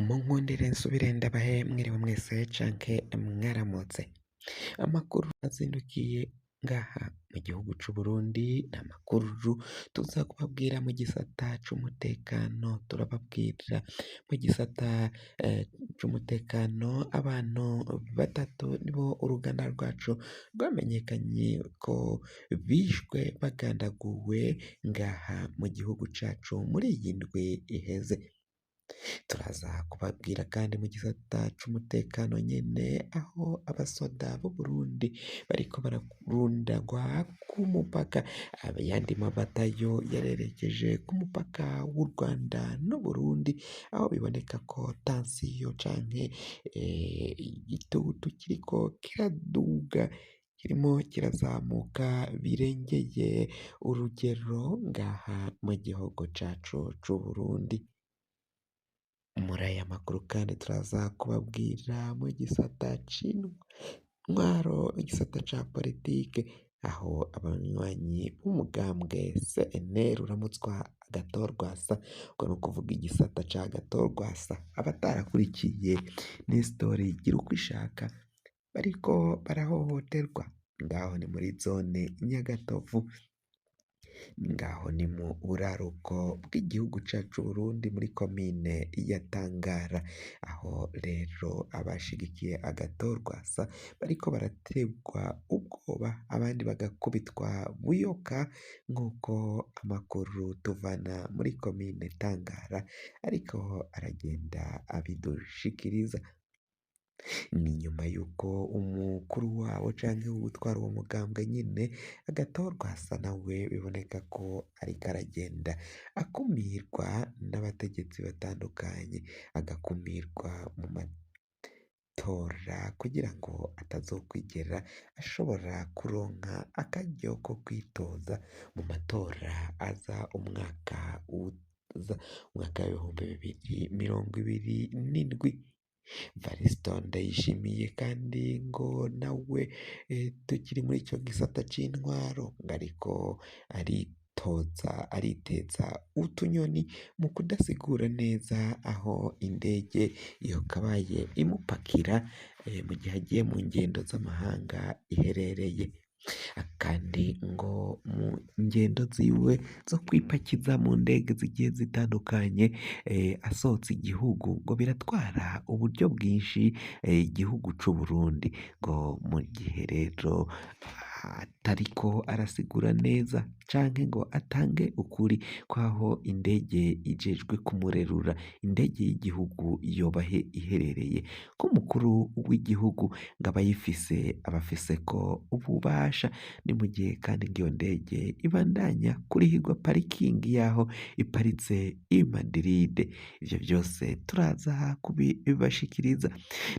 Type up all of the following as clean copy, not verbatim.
Munkundire nsubire ndabahe mwiriwe mwese canke mwaramutse. Amakuru azindukiye ngaha mu gihugu c'Uburundi ni amakuru tuza kubabwira mu gisata c'umutekano, turababwira mu gisata c'umutekano abantu batatu nibo uruganda rwacu rwamenyekanye ko bishwe bagandaguwe ngaha mu gihugu cacu muri iyi ndwi iheze. Turaza kubabwira kandi mu gisata c'umutekano nyene aho abasoda b'Uburundi bariko bararundagwa ku mupaka, ayandi mabatayo yarerekeje ku mupaka w'u Rwanda n'Uburundi, aho biboneka ko tansiyo canke igitutu kiriko kiraduga, kirimo kirazamuka birengeye urugero ngaha mu gihugu cacu c'Uburundi. Muri aya makuru kandi turaza kubabwira mu gisata c'intwaro, igisata ca politike, aho abanywanyi b'umugambwe CNL uramutswa Agathon-Rwasa, ubwo n'ukuvuga igisata ca Agathon-Rwasa, abatarakurikiye Nestor Girukwishaka bariko barahohoterwa, ngaho ni muri zone Nyagatovu, ngaho ni mu buraruko bw'igihugu cacu c'Uburundi muri komine ya Tangara, aho rero abashigikiye Agathon-Rwasa bariko baraterwa ubwoba abandi bagakubitwa buyoka nk'uko amakuru tuvana muri komine Tangara ariko aragenda abidushikiriza. Ni nyuma y'uko umukuru wabo canke uwutwara uwo mugambwe nyene Agathon-Rwasa nawe biboneka ko ariko aragenda akumirwa n'abategetsi batandukanye, agakumirwa mu matora kugira ngo atazokwigera ashobora kuronka akaryo ko kwitoza mu matora aza umwaka uza, umwaka w'2027. Variston Ndayishimiye kandi ngo nawe tukiri muri ico gisata c'intwaro ngo ariko aritoza ariteza utunyoni mu kudasigura neza aho indege yokabaye imupakira mu gihe agiye mu ngendo z'amahanga iherereye. Kandi ngo mu ngendo ziwe zo kwipakiza mu ndege zigiye zitandukanye asohotse igihugu ngo biratwara uburyo bwinshi igihugu c'Uburundi, ngo mu gihe rero atariko arasigura neza canke ngo atange ukuri kw'aho indege ijejwe kumurerura, indege y'igihugu yoba iherereye, ko umukuru w'igihugu ngo abayifise abafiseko ububasha, ni mu gihe kandi ngo iyo ndege ibandanya kurihirwa parikingi y'aho iparitse i Madrid. Ivyo vyose turaza kubibashikiriza.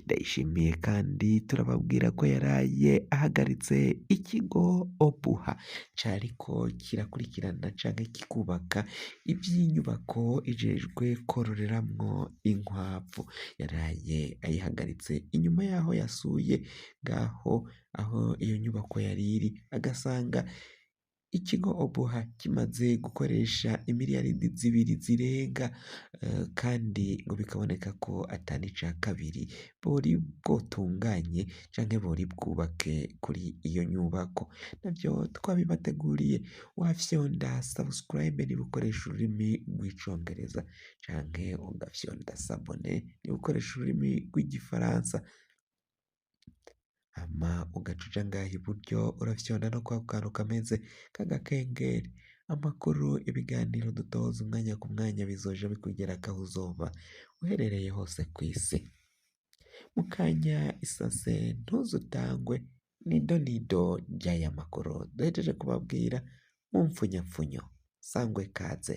Ndayishimiye kandi turababwira ko yaraye ahagaritse ikigo Obuha cariko kirakurikirana canke kikubaka ivy'inyubako ijejwe kororeramwo inkwavu. Yaraye ayihagaritse inyuma y'aho yasuye ngaho aho iyo nyubako yari iri, agasanga ikigo Obuha kimaze gukoresha imiriyaridi zibiri zirenga, kandi ngo bikaboneka ko ata n'ica kabiri bori bwotunganye canke bori bwubake kuri iyo nyubako. Navyo twabibateguriye, wafyonda subscribe niba ukoresha ururimi rw'icongereza canke ugafyonda s'abonner niba ukoresha ururimi rw'igifaransa, hama ugaca uja ngaha iburyo urafyonda no kwako kantu kameze k'agakengeri. Amakuru, ibiganiro dutoza umwanya ku mwanya bizoja bikugerako aho uzoba uherereye hose kw'isi. Mu kanya isase ntuzutangwe n'idonido ry'aya makuru duhejeje kubabwira mu mfunyapfunyo. Sangwe kaze.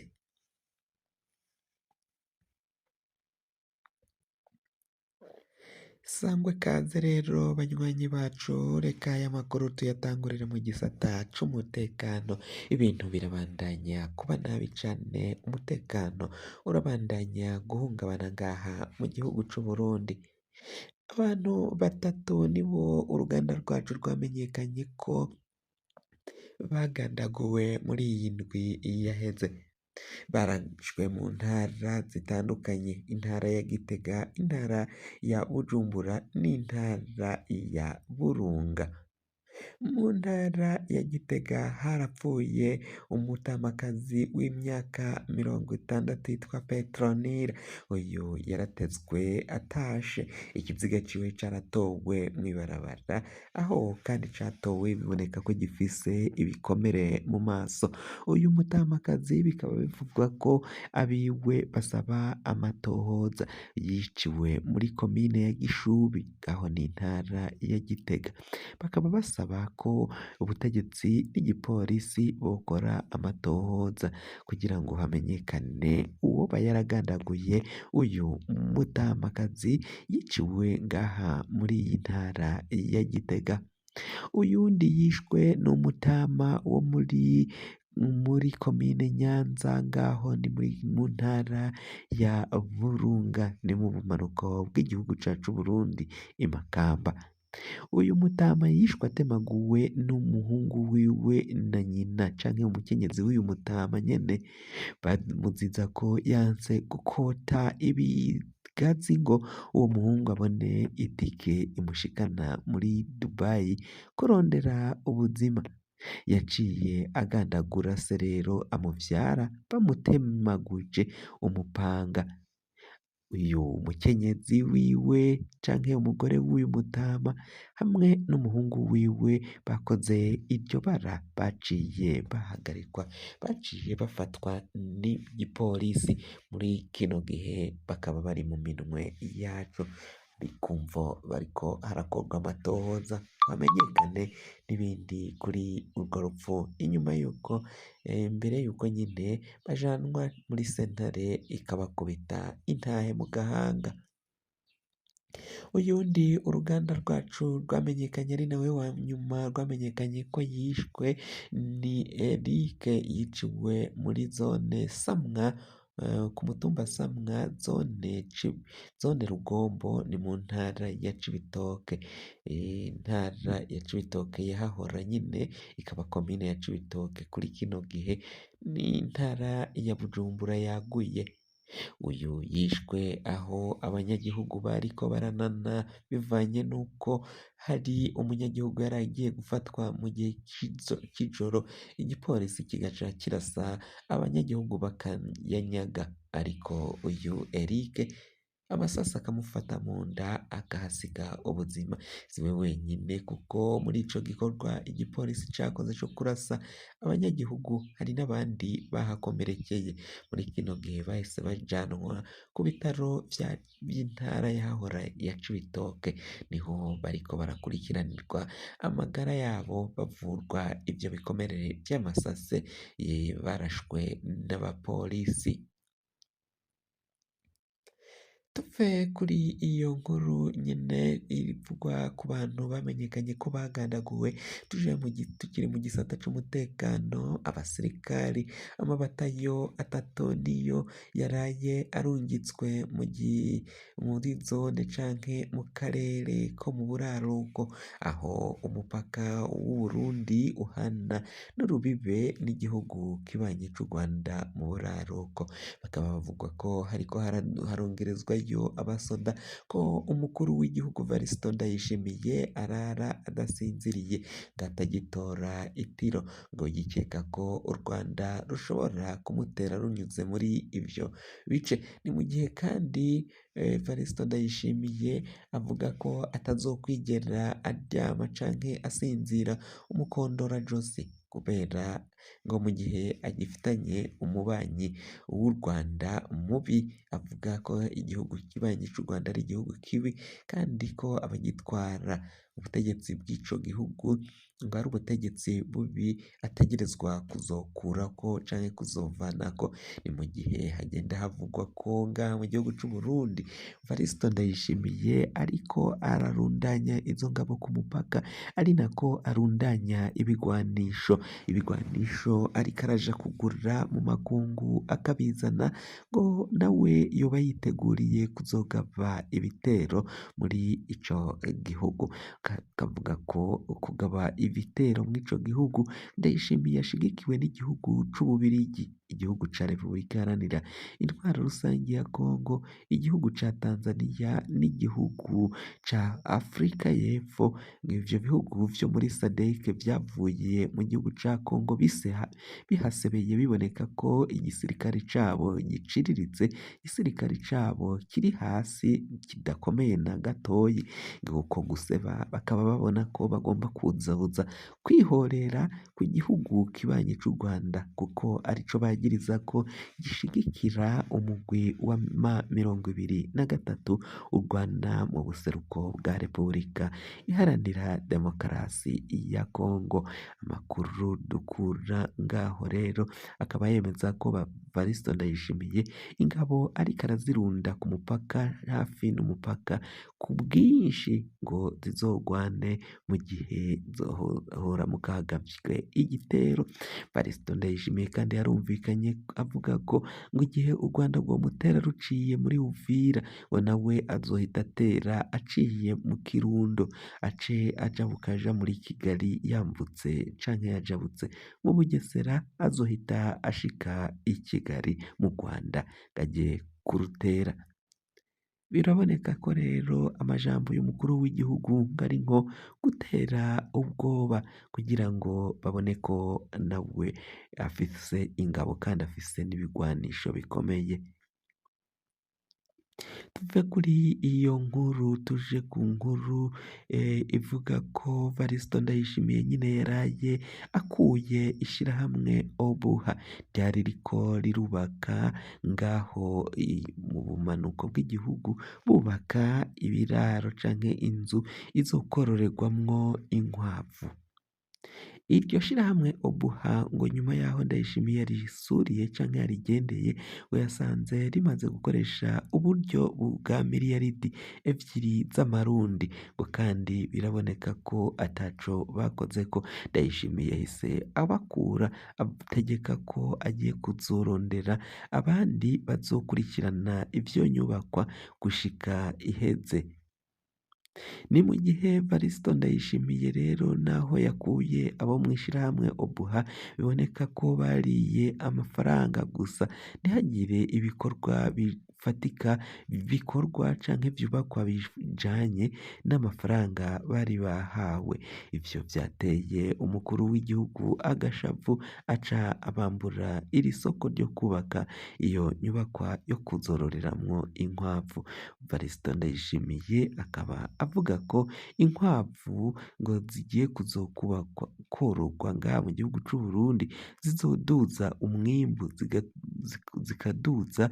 Sangwe kaze rero banywanyi bacu, reka aya makuru tuyatangurire mu gisata c'umutekano. Ibintu birabandanya kuba nabi cane, umutekano urabandanya guhungabana ngaha mu gihugu c'Uburundi. Abantu batatu nibo uruganda rwacu rwamenyekanye ko bagandaguwe muri iyi ndwi yaheze. Barashwe mu ntara zitandukanye, intara ya Gitega, intara ya Bujumbura n'intara ya Burunga. Mu ntara ya Gitega harapfuye umutamakazi w'imyaka 60 yitwa Petronila. Uyu yaratezwe atashe, ikiziga ciwe caratowe mw'ibarabara, aho kandi catowe biboneka ko gifise ibikomere mu maso. Uyu mutamakazi bikaba bivugwa ko abiwe basaba amatohoza. Yiciwe muri komine ya Gishubi, aho ni intara ya Gitega. Bakaba basaba ko ubutegetsi n'igipolisi bokora amatohoza kugira ngo hamenyekane uwoba yaragandaguye uyu mutamakazi yiciwe ngaha muri iyi ntara ya Gitega. Uyundi yishwe n'umutama wo muri komine Nyanza, ngaho ni mu ntara ya Burunga, ni mu bumanuko bw'igihugu cacu c'Uburundi i Makamba. Uyu mutama yishwe atemaguwe n'umuhungu wiwe na nyina canke umukenyezi w'uyu mutama nyene, bamuziza ko yanse gukota ibigazi ngo uwo muhungu abone itike imushikana muri Dubai kurondera ubuzima. Yaciye agandagura se rero amuvyara bamutemaguje umupanga. Uyu mukenyezi wiwe canke umugore w'uyu mutama hamwe n'umuhungu wiwe bakoze iryo bara, baciye bahagarikwa, baciye bafatwa n'igipolisi. Muri kino gihe bakaba bari mu minwe yaco, kumvo bariko harakorwa amatohoza hamenyekane n'ibindi kuri urwo rupfu, inyuma yuko mbere yuko nyine bajanwa muri sentare ikabakubita intahe mu gahanga. Uyundi uruganda rwacu rwamenyekanye ari nawe wa nyuma rwamenyekanye ko yishwe ni Eric, yiciwe muri zone Samwa, ku mutumba Samwa, zone Rugombo, ni mu ntara ya Cibitoke. Intara ya Cibitoke yahahora nyine ikaba komine ya Cibitoke, kuri kino gihe ni intara ya Bujumbura yaguye. Uyu yishwe aho abanyagihugu bariko baranana bivanye n'uko hari umunyagihugu yari agiye gufatwa mu gihe c'ijoro, igipolisi kigaca kirasa abanyagihugu bakayanyaga, ariko uyu Eric amasasi akamufata mu nda akahasiga ubuzima. Siwe wenyine kuko muri ico gikorwa igipolisi cakoze co kurasa abanyagihugu hari n'abandi bahakomerekeye. Muri kino gihe bahise bajanwa ku bitaro vy'intara yahahora ya Cibitoke, niho bariko barakurikiranirwa amagara yabo bavurwa ivyo bikomere vy'amasase barashwe n'abapolisi. Tuve kuri iyo nkuru nyene ivugwa ku bantu bamenyekanye ko bagandaguwe, tuje tukiri mu gisata c'umutekano, abasirikari amabatayo 3 niyo yaraye arungitswe muri zone canke mu karere ko mu buraruko, aho umupaka w'Uburundi uhana n'urubibe n'igihugu kibanyi c'u Rwanda mu buraruko. Bakaba bavuga ko hariko harongerezwa yo abasoda, ko umukuru w'igihugu Varisito Ndayishimiye arara adasinziriye ngo atagitora itiro, ngo yikeka ko u Rwanda rushobora kumutera runyuze muri ivyo bice. Ni mu gihe kandi Varisito Ndayishimiye avuga ko atazokwigera aryama canke asinzira umukondora josi, kubera ngo mu gihe agifitanye umubanyi w'u Rwanda mubi, avuga ko igihugu kibanyi c'u Rwanda ari igihugu kibi kandi ko abagitwara ubutegetsi bw'ico gihugu ngo ari ubutegetsi bubi ategerezwa kuzokurako canke kuzovanako. Ni mu gihe hagenda havugwa ko ngaha mu gihugu c'Uburundi Varisito Ndayishimiye ariko ararundanya izo ngabo ku mupaka, ari nako arundanya ibigwanisho, ibigwanisho ariko araja kugura mu makungu akabizana, ngo nawe yoba yiteguriye kuzogaba ibitero muri ico gihugu. Kavuga ko kugaba ibitero mw'ico gihugu. Ndayishimiye ashigikiwe n'igihugu c'Ububirigi, igihugu ca Repubulika Iharanira Intwaro Rusangi ya Kongo, igihugu ca Tanzania n'igihugu ca Afrika y'Epfo. Ivyo bihugu vyo muri SADC vyavuye mu gihugu ca Kongo bihasebeye, biboneka ko igisirikare cabo giciriritse, igisirikare cabo kiri hasi kidakomeye na gatoyi. Uko guseba bakaba babona ko bagomba kuzoza kwihorera ku gihugu kibanyi c'u Rwanda, kuko arico bagiriza ko gishigikira umugwi wa M23 urwana mu buseruko bwa Repubulika Iharanira Demokarasi ya Kongo. Amakuru dukura ngaho rero akaba yemeza ko Evaristo Ndayishimiye ingabo ariko arazirunda ku mupaka, hafi n'umupaka ku bwinshi, ngo zizogwane mu gihe zohora mu kagavye igitero. Evaristo Ndayishimiye kandi yarumvikanye avuga ko ngo igihe u Rwanda rwomutera ruciye muri Uvira, ngo nawe azohita atera aciye mu Kirundo, ace ajabuka aja muri Kigali yambutse canke yajabutse mu Bugesera, azohita ashika i Kigali mu Rwanda aje kurutera. Biraboneka ko rero amajambo y'umukuru w'igihugu ari nko gutera ubwoba kugira ngo babone ko nawe afise ingabo kandi afise n'ibigwanisho bikomeye. Tuve kuri iyo nkuru tuje ku nkuru ivuga ko Evaristo Ndayishimiye nyine yaraye akuye ishirahamwe Obuha ryari ririko rirubaka ngaho mu bumanuko bw'igihugu, bubaka ibiraro canke inzu izokororerwamwo inkwavu. Iryo shirahamwe Obuha ngo nyuma yaho Ndayishimiye yarisuriye canke yarigendeye, ngo yasanze rimaze gukoresha uburyo bwa miliyaridi 2 z'amarundi, ngo kandi biraboneka ko ataco bakozeko. Ndayishimiye yahise abakura, ategeka ko agiye kuzorondera abandi bazokurikirana ivyo nyubakwa gushika iheze. Ni mu gihe Evaristo Ndayishimiye rero naho yakuye abo mw'ishirahamwe Obuha, biboneka ko bariye amafaranga gusa, ntihagire ibikorwa bifatika bikorwa canke vyubakwa bijanye n'amafaranga bari bahawe. Ivyo vyateye umukuru w'igihugu agashavu, aca abambura iri soko ryo kubaka iyo nyubakwa yo kuzororeramwo inkwavu. Evaristo Ndayishimiye akaba avuga ko inkwavu ngo zigiye kuzokubakwa kororwa ngaha mu gihugu c'Uburundi, zizoduza umwimbu, zikaduza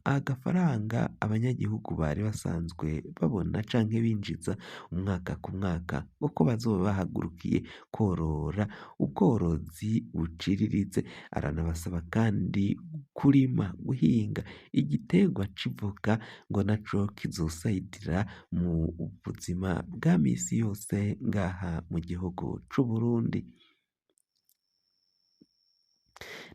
agafaranga abanyagihugu bari basanzwe babona canke binjiza umwaka ku mwaka, kuko bazoba bahagurukiye korora ubworozi buciriritse. Aranabasaba kandi kurima, guhinga igiterwa c'ivoka, ngo naco kizosayidira mu buzima bwa misi yose ngaha mu gihugu c'Uburundi.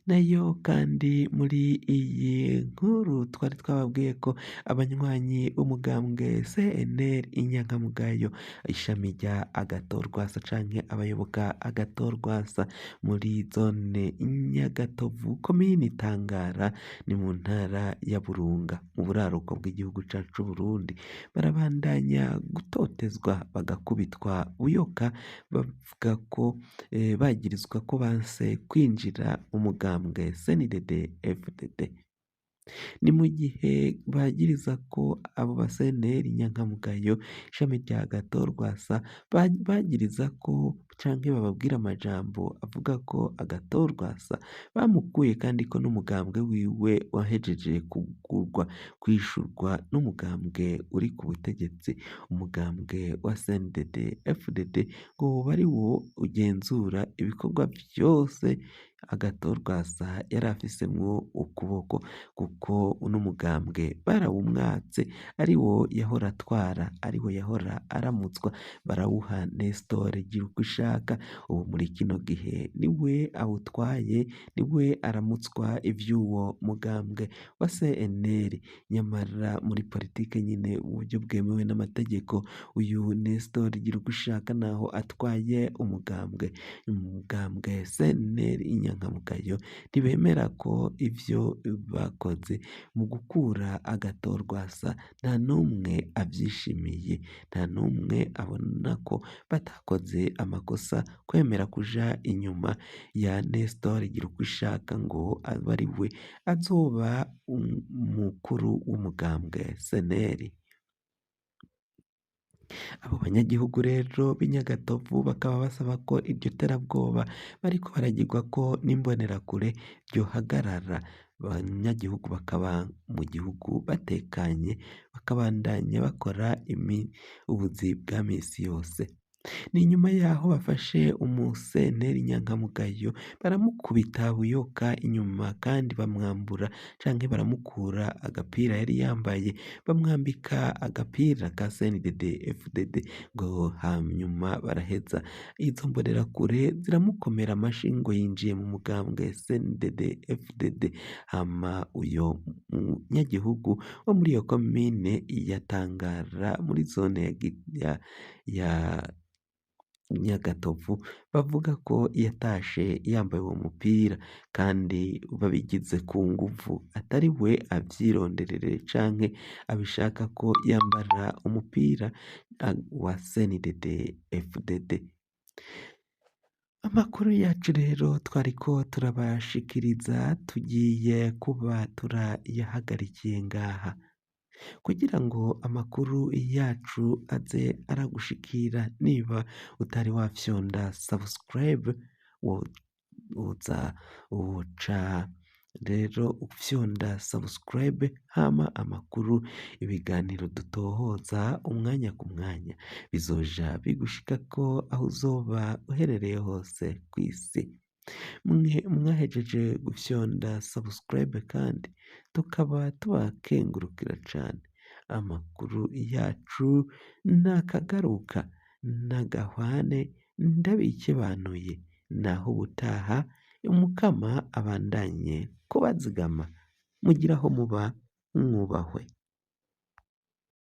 Nayo kandi muri iyi nkuru twari twababwiye ko abanywanyi b'umugambwe CNL Inyankamugayo ishami rya Agatorwasa canke abayoboka Agatorwasa muri zone Nyagatovu, komini Tangara, ni mu ntara ya Burunga mu buraruko bw'igihugu cacu c'Uburundi, barabandanya gutotezwa bagakubitwa buyoka, bavuga ko bagirizwa ko banse kwinjira umugambwe CNDD FDD. Ni mu gihe bagiriza ko abo ba CNL Inyankamugayo ishami rya Agatorwasa bagiriza ko canke bababwira amajambo avuga ko Agatorwasa bamukuye, kandi ko n'umugambwe wiwe wahejeje kugurwa kwishurwa n'umugambwe uri ku butegetsi, umugambwe wa CNDD FDD, ngo woba ari wo ugenzura ibikorwa vyose. Agathon Rwasa yari afisemwo ukuboko kuko uno mugambwe barawumwatse ariwo yahora atwara, ariwo yahora aramutswa, barawuha Nestor Girukishaka. Ubu muri kino gihe niwe awutwaye, niwe aramutswa ivy'uwo mugambwe wa CNL. Nyamara muri politike nyine mu buryo bwemewe n'amategeko, uyu Nestor Girukishaka naho atwaye umugambwe CNL inyankamugayo ntibemera ko ivyo bakoze mu gukura Agathon Rwasa nta n'umwe avyishimiye, nta n'umwe abona ko batakoze amakosa kwemera kuja inyuma ya Nestor Girukishaka ngo abe ari we azoba umukuru w'umugambwe CNL. Abo banyagihugu rero b'i Nyagatovu bakaba basaba ko iryo terabwoba bariko baragirwako n'imbonerakure ryohagarara, abanyagihugu bakaba mu gihugu batekanye, bakabandanya bakora ubuzi bwa misi yose. Ni nyuma yaho bafashe umuseneri nyankamugayo baramukubita buyoka inyuma kandi bamwambura canke baramukura agapira yari yambaye, bamwambika agapira ka CNDD FDD, ngo hanyuma baraheza izo mbonerakure ziramukomera amashi ngo yinjiye mu mugambwe CNDD FDD. Hama uyo munyagihugu wo muri iyo komine ya Tangara muri zone ya Nyagatovu bavuga ko yatashe yambaye uwo mupira kandi babigize ku nguvu, atari we avyironderere canke abishaka ko yambara umupira wa CNDD FDD. Amakuru yacu rero twariko turabashikiriza tugiye kuba turayahagarikiye ngaha kugira ngo amakuru yacu aze aragushikira. Niba utari wafyonda subscribe woza woca rero ufyonda subscribe, hama amakuru ibiganiro dutohoza umwanya ku mwanya bizoja bigushikako aho uzoba uherereye hose kw'isi. Mwe mwahejeje gufyonda subscribe kandi tukaba tubakengurukira cane. Amakuru yacu nakagaruka nagahwane ndabikebanuye, naho ubutaha Umukama abandanye kubazigama, mugire aho muba mwubahwe.